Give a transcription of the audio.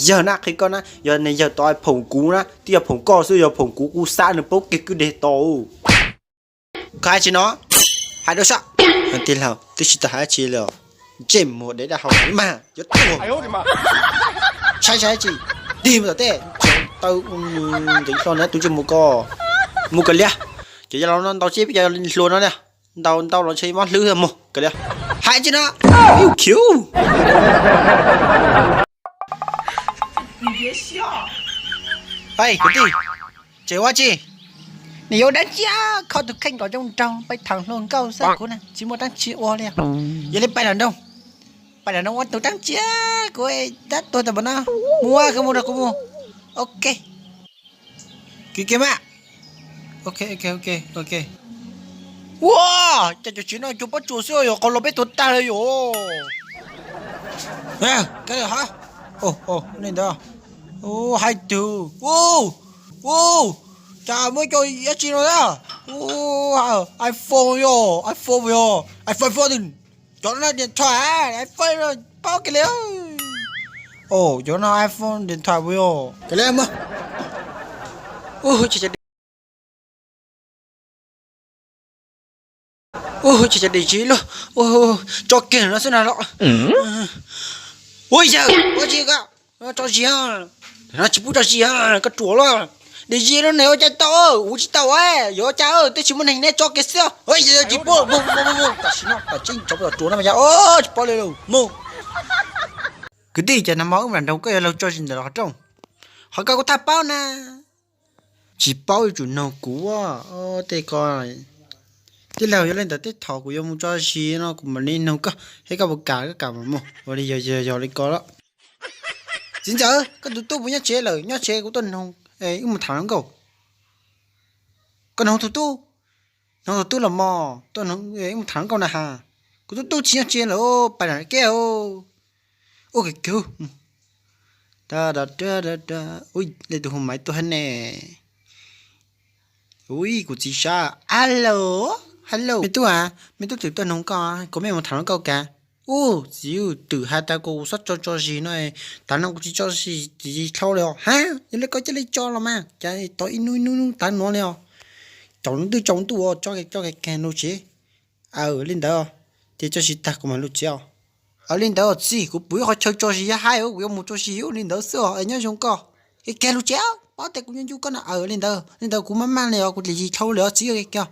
Yawg na, qhia koj na, yog niag yawg tod phoom kuv na, twb yog phoom koj xwb, yog phoom kuv kuv xa nws paub kiag kwj deg tod. Koj hais tsis no, hais dua sab. Tij laug twb tsis tau hais dab tsi li, ntsej muag dev dab hau mas yuav tuag. Saib saib tsis, dig mus tom tej, taw ntev hlo na tus ntsej muag ko, mus kawg lias. Cov yaj laus no ntaus tsis peb cov hluas no na, ntaus ntaus los ntshe mob hlwb mus kawg lias. Hais tsis no, khiv. Kwv tij, tseem ua tsi? Nws yuav dab tsi? Kho tus kheej kom zoo nraug, peb tham hluas nkauj xwb kuv na, tsis muaj dab tsi ua li. Yog li peb lam nrog, peb lam nrog ua tus dab tsi, kuv tab tuag tau npaum no. Mus, koj mus rau kuv mus. Ok. Kis kis mas. Ok ok ok ok. Ua, cas cov tsev no cua pob tsuas xwb yog qhov los peb tuag tag li yom. Ka ha, li ntawd. Hais tias, cas muaj cov dab tsi no na? iPhone yom, iPhone yom, iPhone fourteen. Cov no điện thoại, iPhone paub kiag li. Cov no iPhone điện thoại yom, kiag li mas. Ua cas dej zis luaj, tso kiag no xwb na los. Ua yawg, ua tsi koj tso zis, no tsis pub tso zis, koj ruam luaj. Dej zis no ne ua cas tau, ua tsis tau, yuav ua cas twb tsis muaj neeg ne, tso kiag xwb. Tsis pub, tam sim no tam tseeb tso pub ruam no mas yog tsis paub li mus. Kwv tij, cas nag hmo wb mam nrog koj yuav luag tso zis ntawm lub qhov rooj, ho koj kuj thaj paub na. Tsis paub yuav tsum nug kuv tej ko. Tij laug, yog li ntawd tej thaum kuv yuav mus tso zis no kuv mam li nug koj, thiab koj puas kam koj kam mam mus, ua li yog yog li ko los. Txiv ntxawm, koj tus tub puas nyob tsev lawm? Nyob tsev kuv tuaj nug, wb mus tham hluas nkauj. Koj nug tus tub? Nug tus tub los mog, wb mus tham hluas nkauj na has. Kuv tus tub tsis nyob tsev lawm, pais nram keb. Ua kawg, ua li tus hu maiv tuaj thiab ne. Ui, kuv txiv sab. Hello, hello me tub a, me tub twm tuaj nug koj, kuv me mus tham hluas nkauj kav. Ub, txiv twm has tas kom kuv txhob tso tso zis no, tav no kuv tsis tso zis dlhau li os. Ha, yog li koj cia li tso los mas, cas tau ib hnub ib hnub tav no li os. Tsaus ntuj tsaus ntuj tso tso kag lub tsev. Aw, li ntawd ces tso zis tag kuv mam lub tsev os. Aw, li ntawd txiv, kuv pom ib qhov chaw tso zis yog haib, kuv yuav mus tso zis li ntawd xwb os, nyob zoo koj. Kag lub tsev, paub tias kuv nyob ncu koj no. Aw, li ntawd li ntawd kuv maj maj li os, kuv dlim zis dlhau li os txiv, kag.